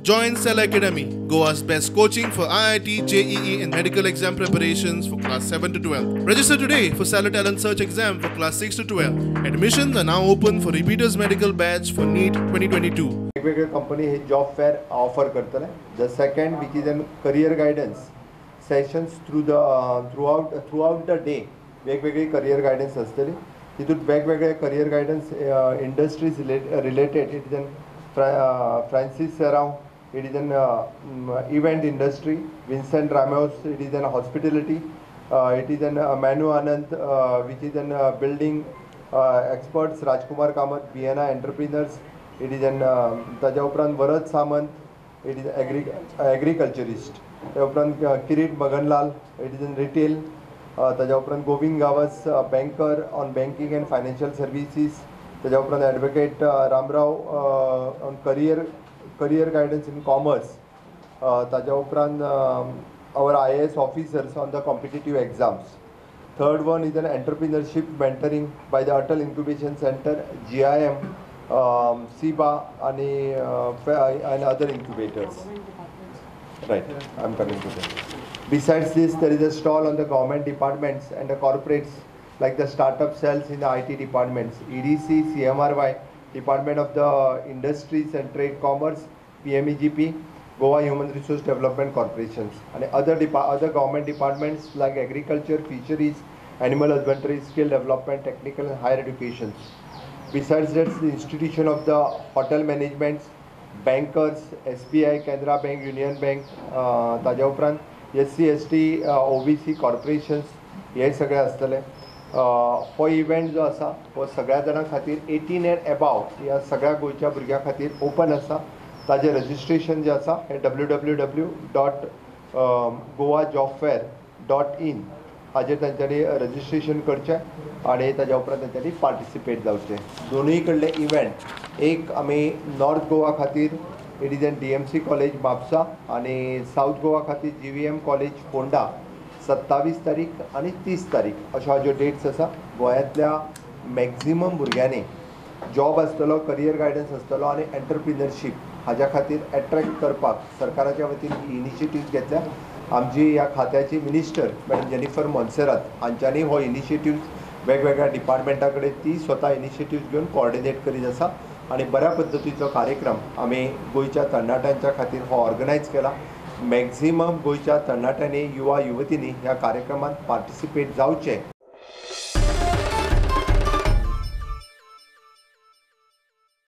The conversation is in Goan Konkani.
Join Cell Academy, Goa's best coaching for IIT, JEE and medical exam preparations for class 7 to 12. Register today for Cellar Talent Search exam for class 6 to 12. Admissions are now open for repeaters medical batch for NEET 2022. वेगवेगळे कंपनी हे जॉब फेअर ऑफर करतले. The second, which is an career guidance sessions throughout the day. वेगवेगळी करियर गायडन्स आसतली. तितून वेगवेगळे career guidance industries related. It is an Francis Serrao, it is an event industry. Vincent Ramos, it is an hospitality. It is an Manu Anand, which is an building experts. Rajkumar Kamat, BNI entrepreneurs. It is an ताज्या उपरांत Varad Samant, it is agriculturist. त्या उपरांत Kirit Maganlal, it is an retail. ताज्या उपरांत Govind Gawas, banker on banking and financial services. ताज्या उपरांत advocate Ramrao on career guidance in commerce. ताज्या उपरांत our IAS officers on the competitive exams. Third one is an entrepreneurship mentoring by the Atal Incubation Center, GIM, SIBA आणि and other incubators. Right, I am coming to that. Besides this, there is a stall on the government departments and the corporates like the startup cells in the IT departments, EDC, CMRY, Department of the Industries and Trade Commerce, PMEGP, Goa Human Resource Development Corporations, and other government departments like agriculture, fisheries, animal husbandry, skill development, technical and higher educations. Besides that, the institution of the hotel managements, bankers, SBI, Canara Bank, Union Bank, ताज्या उपरांत SC, ST, OBC corporations हे सगळे आसतले. हो इव्हेंट जो आसा हो सगळ्या जाणां खातीर 18 एंड एबाव ह्या सगळ्या गोंयच्या भुरग्यां खातीर ओपन आसा. ताजें रजिस्ट्रेशन जें आसा हें www.goajobfair.in हाजेर तांच्यांनी रजिस्ट्रेशन करचें आनी ताज्या उपरांत तांच्यांनी पार्टिसिपेट जावचें. दोनूय कडले इव्हेंट, एक आमी नॉर्थ गोवा खातीर it is an DMC college Mapusa आनी सावथ गोवा खातीर GVM college Ponda 27 तारीख आनी 30 तारीख अश्यो हाज्यो डेट्स आसा. गोंयांतल्या मॅक्झिमम भुरग्यांनी जॉब आसतलो, करियर गायडन्स आसतलो आनी एंटरप्रिनरशीप हाज्या खातीर एट्रेक्ट करपाक सरकाराच्या वतीन ही इनिशिएटीव्स घेतल्या. आमची ह्या खात्याची मिनिस्टर मॅडम जेनिफर मोन्सेरात हांच्यांनी हो इनिशिएटिव्स वेगवेगळ्या डिपार्टमेंटा कडेन ती स्वता इनिशिएटिव्स घेवन कॉर्डिनेट करीत आसा आनी बऱ्या पद्दतीचो कार्यक्रम आमी गोंयच्या तरणाट्यांच्या खातीर हो ऑर्गनायज केला. मॅक्झिमम गोंयच्या तरणाट्यांनी, युवा युवतींनी ह्या कार्यक्रमांत पार्टिसिपेट जावचें.